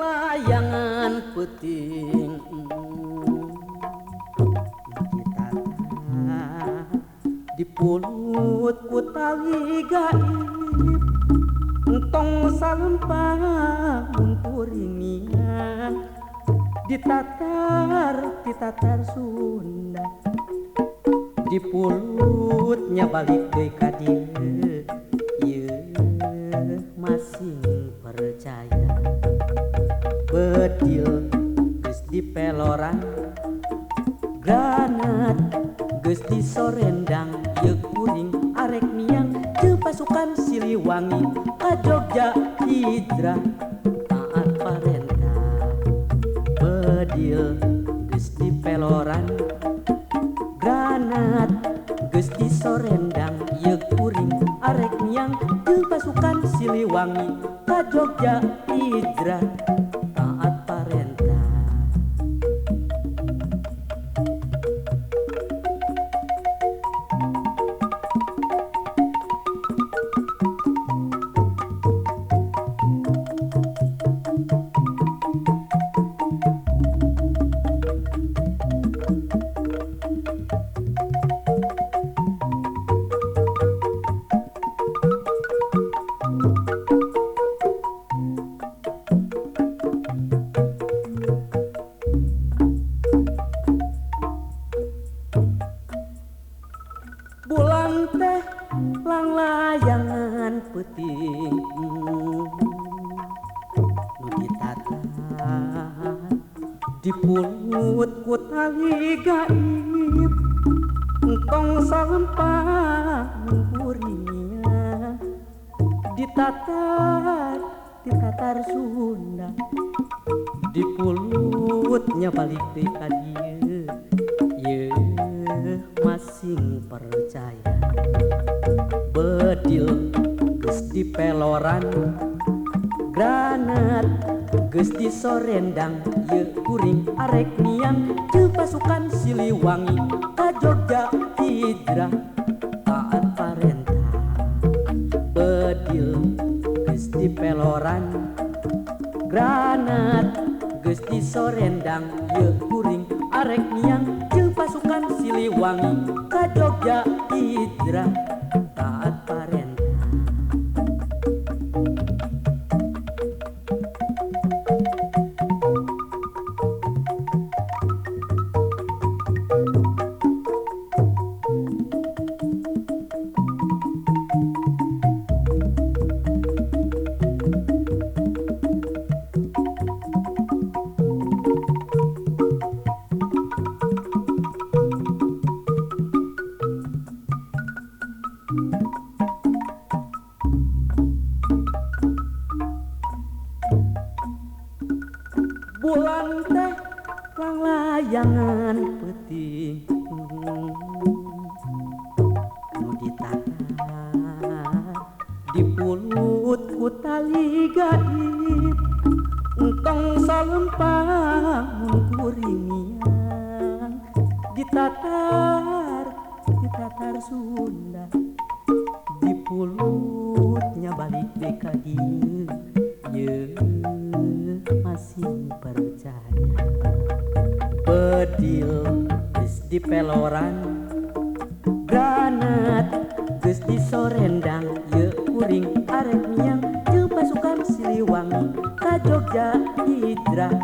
langlayangan peuting ditata dipulut ku tali gaib entong salempang mun kuring niat ditatar ditatar Sunda dipulutnya balik deui ka dieu ieu masing percaya bedil geus dipeloran granat geus disorendang ieu kuring arek miang jeung pasukan Siliwangi ka Jogja hijrah taat parentah bedil geus dipeloran granat geus disorendang ieu kuring arek miang jeung pasukan Siliwangi ka Jogja hijrah taat parentah. Bulan teh langlayangan peuting nu ditata dipulut ku tali gaib entong salempang kuring ditatar ditatar Sunda dipulutnya balik deui ka dieu ieu masing percaya bedil geus dipeloran granat geus disorendang ieu kuring arek miang jeung pasukan Siliwangi ka Jogja hijrah taat parentah bedil geus dipeloran granat geus disorendang ieu kuring arek miang jeung pasukan Siliwangi ka Jogja hijrah taat parentah. Bulan teh langlayangan peuting nu ditata dipulut ku tali gaib entong salempang mun kuring miang ditatar ditatar Sunda dipulutnya balik deui ka dieu ieu masing percaya bedil geus dipeloran granat geus disorendang ieu kuring arek miang jeung pasukan Siliwangi ka Jogja hijrah.